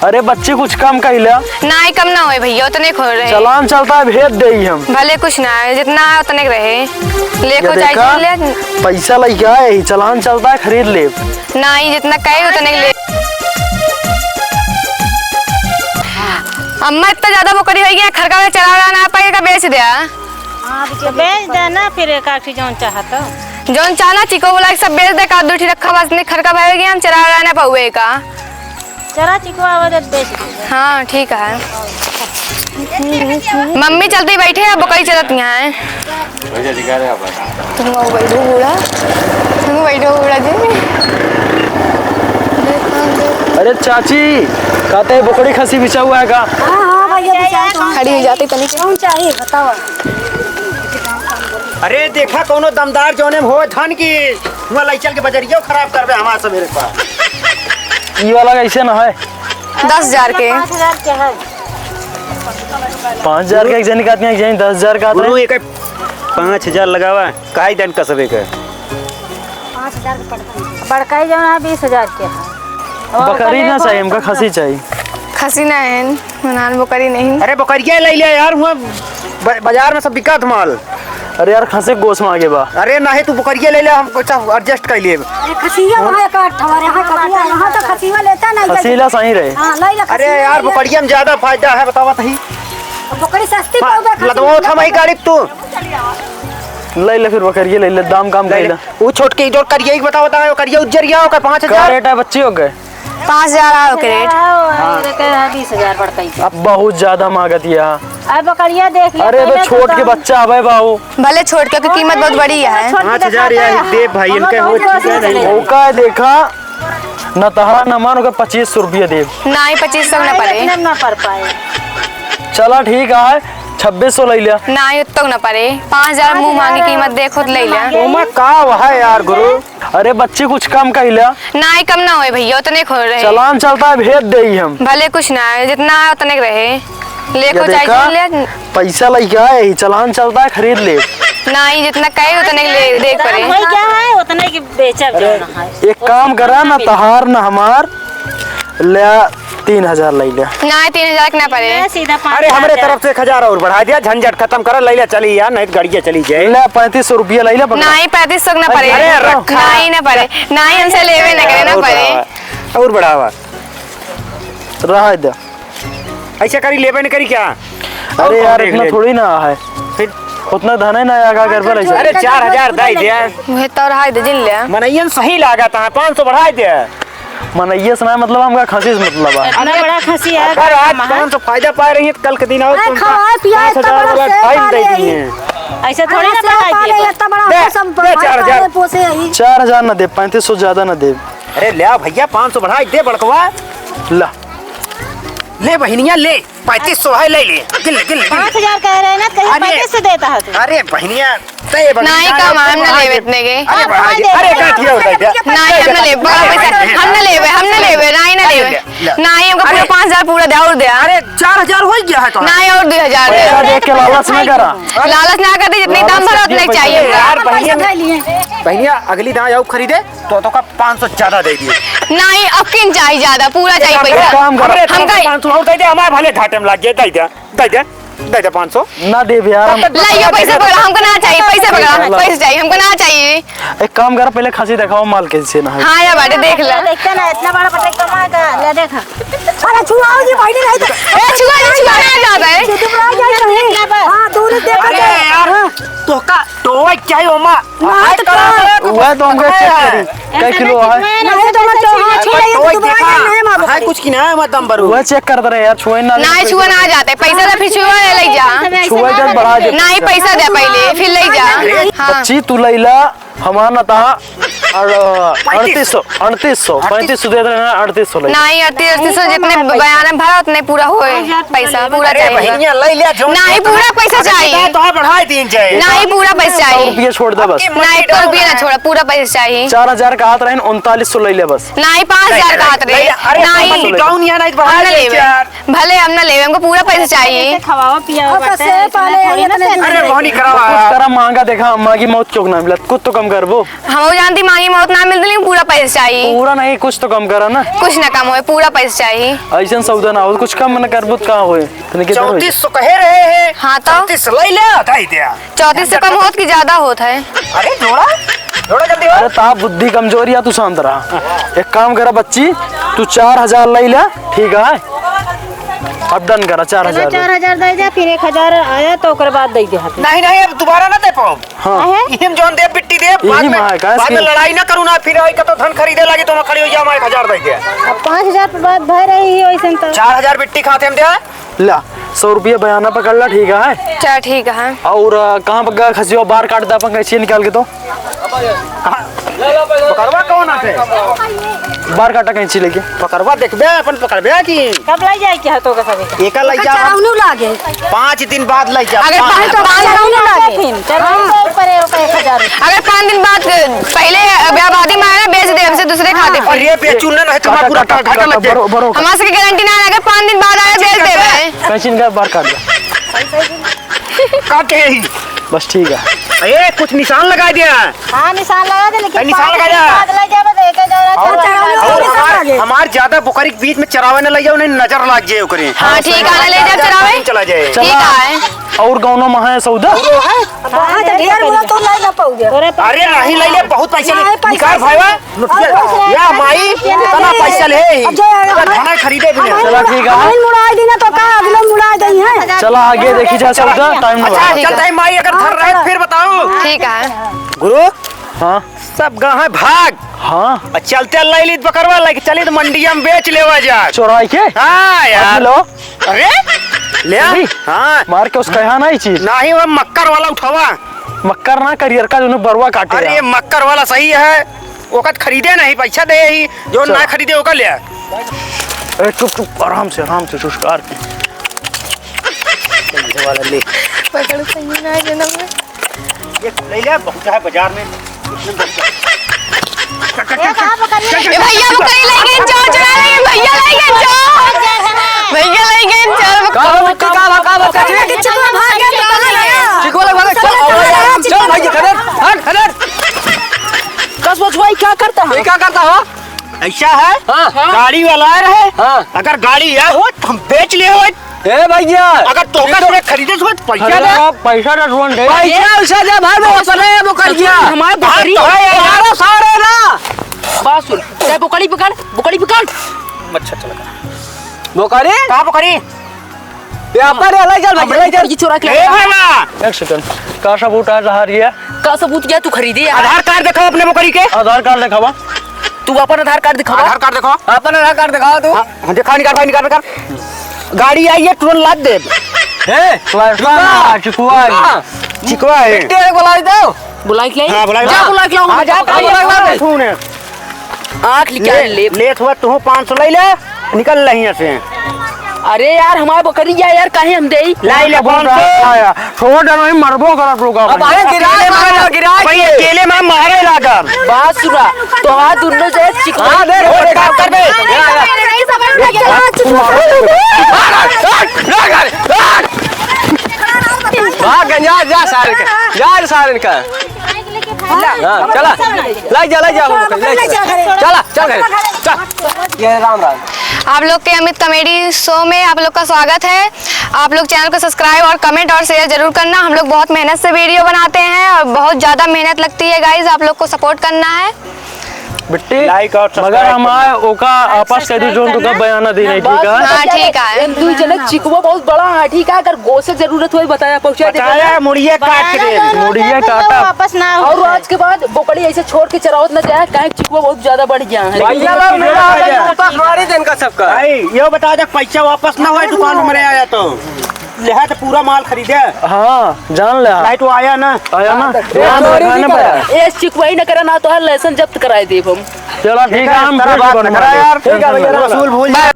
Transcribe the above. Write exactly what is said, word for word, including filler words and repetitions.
अरे बच्ची, कुछ कम कइला। नाहीं, कम ना होए भइया, उतने क रहे। चलान चलता है, भेज देई हम। भले कुछ ना है, जितना है उतने क रहे। ले ये को चाहे देखा, ले। पैसा लइके आए ही, चलान चलता है, खरीद ले। नाहीं, जितना कहे उतने क ले। अम्मा, इतना ज्यादा बोकरी होइ गया, खरका में चरा रहा ना पाए का बेच दिया। तो बेच दे ना फिर एक आखी जौन चाहत हो। जौन चाहना चिको बोला कि सब बेच दे, का दू ठी रखा बस, नहीं खरका भर गया, हम चरा रहा ना पाउए का। चला चिको आवाज बेच दे। हाँ, ठीक है। मम्मी चलती बैठे हैं, बकरी चलत यहाँ है। तुम बैठो बूढ़ा, तुम बैठो बूढ़ा जी। अरे चाची, कहते हैं बोकड़ी खसी बिचा हुआ है का? हाँ, हाँ भइया, बिचा तो खड़ी हो जाती तनी। कौन चाहिए बतावा? अरे देखा कौनो दमदार जौने में हो धन की, हुआ लई चल के बजरियो खराब करबे हमार सबेरे का। ई वाला कैसे ना है? दस हजार के। पाँच हजार के है। पाँच हजार के एक जनी का आदमी, एक जनी दस हजार का आता है। गुरु एक पाँच हजार लगावा, काई दन कसबे के। पाँच हजार के पड़ता है। बड़काई जौन है बीस हजार के है। और बकरी ना चाहिए हमका, खसी चाहिए। खसी ना है, मनान बकरी नहीं। अरे बकरिया ले लिया यार, हुआ ब-, बाजार में सब बिकात माल। अरे यार, खसी गोस मांगे बा। अरे नहीं, तू बकरिया ले ले, हम कुछ adjust कर लेब। अरे खसिया वहाँ एक आठ हमारे यहाँ खसिया, यहाँ तो खसिया लेता नहीं। खसीला सही रहे। हाँ, ले ले अरे खसिया यार, ले ले। बकरिया में ज्यादा फायदा है, बतावा तही। बकरी सस्ती हाँ, पाउबे, खसी लदवाओ था महंगा। मैं गाड़ी तू। ले ले फिर बकरिया ले ले, दाम काम ले ले। कइला। वो छोटकी जो करिया एक बतावा था, करिया उज्जरिया ओकर का पाँच हजार। रेट है बच्ची हो गए? पाँच हजार आओ के रेट। हाँ, और एक है बीस हजार पड़ता ही। अब बहुत ज्यादा मांगत है। अब बकरिया देख ले, अरे तो पहले छोट तो के दाम बच्चा आवे बाबू। भले छोट के, ओके कीमत बहुत बड़ी है। छोट के पाँच हजार दिखाता या है। दे भाई, हम इनके बहुत हो कोशिश चुका है। नहीं। ओका देखा, न तहरा न मान, ओके पच्चीस सौ रुपया देब। नाहीं, पच्चीस सौ न पड़े। इतने न पड़ पाए। चला ठीक है, छब्बीस सौ ले लिया। नाहीं, उतक न पड़े। पाँच हजार मुँह मांगी कीमत देखो तो ले लिया। ओमा का है यार गुरु? अरे बच्ची, कुछ कम कइला। नाहीं, कम ना होए भइया, उतने क रहे। चलान चलता है, भेज देई हम। भले कुछ ना है, जितना है उतने क रहे। ले ये को चाहे देखा, ले। पैसा लइके आए ही, चलान चलता है, खरीद ले। नाहीं, जितना कहे उतने क ले, देख पड़े। वही क्या है, उतने की बेचब अरे, जाना है। एक काम करा ना, तहार ना हमार, ले तीन हजार ले ले। नाहीं, तीन हजार के ना पड़े। ले सीधा पाँच हजार। अरे, हमरे तरफ से एक हजार और बढ़ा दिया, झंझट खतम करा, ले ले, चली यार, नहीं तो गाड़िया चली जाए। ले, पैंतीस सौ रुपया ले ले, पकड़ा। नाहीं, पैंतीस सौ के ना पड़े। अरे, रखा। नाहीं, ना पड़े। नाहीं, हमसे लेवे ना करे, ना और पड़े। बढ़ावा, और बढ़ावा। रहा दे। ऐसा करी, लेबे न करी क्या? अरे और यार, कौन इतना देख ले? थोड़ी ना है। फिर? उतना धन है ना, आगा गड़बड़ है। अरे, चार हजार दे दे। मुझे तो रहा दे, जिन ले। मनैयन सही लागत है, पाँच सौ बढ़ा दे। मनैया से ना मतलब, हमका खसी से मतलब है। इतना बड़ा खसी है, अगर आज पाँच सौ फायदा पा रही है, तो कल के दिन और अरे, तुमका खाए पिए पाँच हजार इतना बड़ा वाला से टाइम दे पाले दिए। ऐसे थोड़ी ना अरे, से बढ़ाई पाले दिए। इतना बड़ा दे, सब दे, भाई चार हजार। पाले पोसे ही। चार हजार ना दे, पैंतीस सौ ज्यादा ना दे। अरे, ले आ भैया, पाँच सौ बढ़ाई दे बड़कवा। ला। ले बहिनिया, ले। पैंतीस सौ है, ले ले। गिन ले, गिन ले, गिन ले। पाँच हजार कह रहे हैं ना, कहीं अरे, पैंतीस सौ देता है तू। अरे बहिनिया, ते बहिनिया, नाहीं, कम, हम ना लेवे इतने के। अरे, बढ़ा दे। अरे, का किया बताई दे। नाहीं, हम ना लेवे, बड़ा पैसा, हम ना लेवे, हम ना लेवे, नाहीं, ना लेवे। ले, ले। नाहीं, हमका पूरा अरे। पाँच हजार पूरा दे, और दे। अरे, चार हजार हो गया है तो। नाहीं, और दो हजार दे। पैसा देख के लालच ना करा। लालच ना कर दे, जितनी दाम भरा उतने चाहिए। यार, बहिनिया, बहिनिया, अगली दाएं आऊ खरीदे, तो, तो का पाँच सौ ज्यादा दे दिए। नाहीं, अब किन चाही ज्यादा, पूरा चाही एक पैसा। काम कर। हमरे तरफ से हमका पाँच सौ और दे दे, हमारे भले घाटे में लग जाए, दे दे, दे दे, दे दे पाँच सौ। ना देबे यार, हम लाइयो पैसा पकड़ा, हमको ना चाहिए, पैसा पकड़ा, पैसा चाहिए, हमको ना चाहिए। एक काम कर, पहले खसी देखावा, माल कैसे ना है। हाँ, या बाटे, देख ले। देखते ना, इतना बड़ा पटाई कमाए का, ले देखा। अरे छुआओ जी, पहले नहीं तो। ए, छुआ जी, छुआ ना जाता है। चुप रह जाए तो। हाँ, दूर देखा अरे जाए। यार, हाँ। तो का, तो क्या ही ओमा? ना, तो करा, का? करा, वह तो हमको अरे check यार। करी। कै किलो है? नहीं, तो मत तो, हाँ, छुआ तो तो देखा। नहीं, माँ, हाय, कुछ की ना है, मत दम भरो। वह check करत रहे यार, छुए ना, नाहीं, छुआ ना जाते, पैसा तो फिर छुआ ले, ले जा। छुए जब बढ़ा दे। नाहीं, पैसा दे पहले, फिर ले जा। अरे, हाँ। बच्ची, तू लैला, हमार ना तहा, और, अड़तीस सौ, अड़तीस सौ, पैंतीस सौ दे देना, अड़तीस सौ ले। नाहीं, अड़तीस, अड़तीस सौ जितने बयान में भरा, उतने पूरा होए, पैसा पूरा अरे, चाहिए। बहिनिया, ले ले, जो नाहीं, पूरा पैसा चाहिए। तो बढ़ा दीन जाए। नाहीं, पूरा पैसा चाहिए। रुपया छोड़ दे बस। नाहीं, एक रुपया ना छोड़ा, पूरा पैसा चाहिए। चार हजार कहत रहे, उनतालीस सौ ले ले बस। नाहीं, पाँच हजार कहत रहे। अरे, नाहीं। Down यहाँ नहीं, बढ़ा दे यार। भले हम ना लेवे, हमको पूरा पैसा चाहिए। खवावा पियावा और बाटे, कैसे इतना पाले थोड़ी ना इतने सही। अरे, मोहनी करावा। कुछ करा, मांगा देखा, मांगी मौत चौक ना मिला, कुछ तो कम करबो। हम जानती नहीं, बहुत ना मिलते, लेकिन पूरा पैसा चाहिए। पूरा नहीं, कुछ तो कम करा ना। कुछ ना कम होए, पूरा पैसा चाहिए। ऐसन सौदा ना हो, कुछ कम न करबू त का होए? तने के चौंतीस सौ कहे रहे हैं। हाँ तो? चौंतीस सौ ले ले, उठाई दे। चौंतीस से कम होत कि ज्यादा होत है? अरे जोड़ा, जोड़ा जल्दी हो। अरे ता बुद्धि कमजोरी है, तू शांत रहा। एक काम करा बच्ची, तू चार हजार ले ले, ठीक है? अब done करा, चार हजार चलो, दे। चार हजार दे दे, फिर एक हजार आया तो ओकर बाद दे दे। नहीं, नहीं, अब दोबारा ना दे पाओ। हाँ। काहे? इहिम जौन देब बिट्टी देब, यही बाद में, माँ है, काहे बाद में से लड़ाई ना करू ना, फिर आई कतो धन खरीदे लागी तो हम खड़ी हो जाओ, एक हजार दे दे। अब पाँच हजार पे बात भय रही है वैसन तो। चार हजार बिट्टी खाते हम दे। ला, सौ रुपया बयाना पकड़ ला, ठीक है? चल, ठीक है। और, अ, कहाँ पर गया खसिया? बार काट दे अपन कैंची निकाल के तो। कहाँ? पकड़वा कौन आते? बार काटा कैंची लेके। पकड़वा देखबे, अपन पकड़बे कि कब लाई जाए के है तो का सभी? एका लाई जा। चढ़ौनी लागे। पाँच दिन बाद लाई जा। अगर पाँच पाँच तो बार चढ़ौनी लागे। फिर चढ़ौनी तो ऊपर है, ओका एक हजार। अगर पाँच दिन बाद पहले अगर आबादी में आया ना, बेच दे हमसे दूसरे खाते पे। अरे बेचू ना, नहीं तो हमारा पूरा काटा, काटा, काटा, लग जाए। बरो, बरो। हमारे से गारंटी ना है, अगर पाँच दिन बाद आया, बेच दे भाई। कैंची निकाल, बार काट दे। काटे ही। बस ठीक है। ए, कुछ निशान लगा दिया। हाँ, निशान लगा दे, लेकिन ए, निशान लगा दिया। बाद ले जाबे तो एक हजार और चढ़ावा। और हमार, हमार ज्यादा बोकरी के बीच में चरावे न ले जाओ, नहीं नजर लाग जाए ओकरे। हाँ, ठीक है, ना ले जाओ चरावे। चला जाए। ठीक है। और कौनो महा है सौदा? हाँ, तो ढेर बोला तो ले ना पाओगे। अरे नहीं ले ले, बहुत पैसा ले। नहीं, पैसा निकाल भाईवा। लुटिया। या माई, इतना पैसा ले ही। अब जो है, पूरा धान खरीदे भी नहीं। चला ठीक है। हम मुड़ा दी ना तो का अगले मुड़ा दे हैं। चला आगे देखी जा सौदा, टाइम ना अच्छा, लगा। चल टाइम माई अगर धर रहे फिर बताओ। ठीक है। गुरु, हाँ। सब गाँव है भाग। हाँ। और चलते लाई ली बकरवा लेके चली तो मंडिया में बेच लेवा जा। चोराई के? हाँ यार। लो। अरे, ले आ। सही? हाँ। मार के उसका यहाँ ना ही चीज। नहीं, वो मक्कर वाला उठावा। मक्कर ना, करियर का जो बरुआ काटे अरे, यार। मक्कर वाला सही है। ओकत खरीदे नहीं, पैसा दे ही, जो चल। ना खरीदे ओकर ले आ। अरे चुप, चुप, आराम से, आराम से, सुस्कार के। ये वाला ले। पकड़ सही ना है जनम में। ये ले ले, बहुत है बाजार में। ए, कहाँ पकड़ ले? ए, भैया, बोकरी ले गए, चोर चुरा ले गए, भैया ले गए, चोर। भैया ले गए, चोर। का बा, का बा, का बा, का बा? चिकवा भाग गया, पकड़ ले। चिकवा लग भाग, चल, चल, चल, भाई, हट, हट, हट। कस वो छुआई क्या करता है? ये क्या करता हो? ऐसा है? हाँ। गाड़ी वाला आ रहे। हाँ। अगर गाड़ी आ हो, तो हम बेच ले हो। ए भैया। अगर तोहका तोरे खरीदे से पैसा अरे दे। बाप, पैसा ना ढूंढ दे। पैसा उसे दे भाई, वो अपने वो कर दिया। हमारे बकरी। हाँ, तो है यार। हमारा सारे ना। बात सुन, ते बोकरी पकड़, बोकरी पकड़। अच्छा, चला। बोकरी? कहाँ बोकरी? ये अपन है, ले चल भाई, ले चल। ये चोरा के ए भाई ना। एक सेकंड, का सबूत है तहार ये? का सबूत क्या तू खरीदे यार? आधार कार्ड दिखाओ अपने बोकरी के। आधार कार्ड दिखावा। तू अपन आधार कार्ड दिखावा। आधार कार्ड दिखाओ। अपन आधार कार्ड दिखावा तू। हाँ, हाँ, दिखा, निकाल भाई, निकाल, निकाल। गाड़ी आई है, तुरंत लाद दे। ए, लड़का ना, चिकुआ है। हाँ। चिकुआ है। बेटे, एक बुलाई दो। बुलाई के ले। हाँ, बुलाई जा, ला। बुलाई के लाओ। हाँ, जा, बुलाई के लाओ। सुन। आँख निकाल ले, ले। ले थोड़ा तू पाँच सौ ले ले, निकल ले यहाँ से। अरे यार, हमारे बकरी गया यार, काहे हम देई? लाई ले पाँच सौ। आया। छोड़ दे, नहीं मरबो करत लोग अब। अरे गिरा अकेले मार, मार, गिरा भाई, के। अकेले में मारे लागल। बात सुना, तो हाथ दुनो से चिकवा। हाँ, देख, देख, देख, कर बे। भाग, जा, जा सारे के, जा सारे का। हाँ, चला। ले जा, ले जा, ले जा। चला, चल घरे, चल। ये राम राम। आप लोग के अमित कॉमेडी शो में आप लोग का स्वागत है। आप लोग चैनल को सब्सक्राइब और कमेंट और शेयर जरूर करना। हम लोग बहुत मेहनत से वीडियो बनाते हैं और बहुत ज़्यादा मेहनत लगती है गाइस, आप लोग को सपोर्ट करना है। बिट्टी, लाइक और सब्सक्राइब मगर हम करना। आए, ओका आपस कह दू, जोन तोका बयाना दी नहीं, ठीक है? हाँ, ठीक है। इन दू जने चिकवा बहुत बड़ा है, ठीक है? अगर गोसे जरूरत होई, बताया, पहुँचा दे। बताया, मुड़िया काट के दे। मुड़िया काटा। वापस ना हो। और आज के बाद बोकड़ी ऐसे छोड़ के चरावत ना जाए, काहे चिकवा बहुत ज्यादा बढ़ गया है। भैया लोग, मेरा आदमी वापस मारी दे इनका सबका। भाई, यो बता दे, पैसा वापस ना होए, दुकान में आया तो। लेहा तो पूरा माल खरीदे। हाँ, जान ले। नहीं तो आया ना। आया ना। ए, दुकान में चोरी खाना नहीं पड़ा। करा। ए, चिकवाई न करा ना, तो हर लाइसेंस जब्त कराए देब हम। चला, ठीक है, हम तेरा बात ना करा यार। ठीक है, भैया, वसूल भूल जा।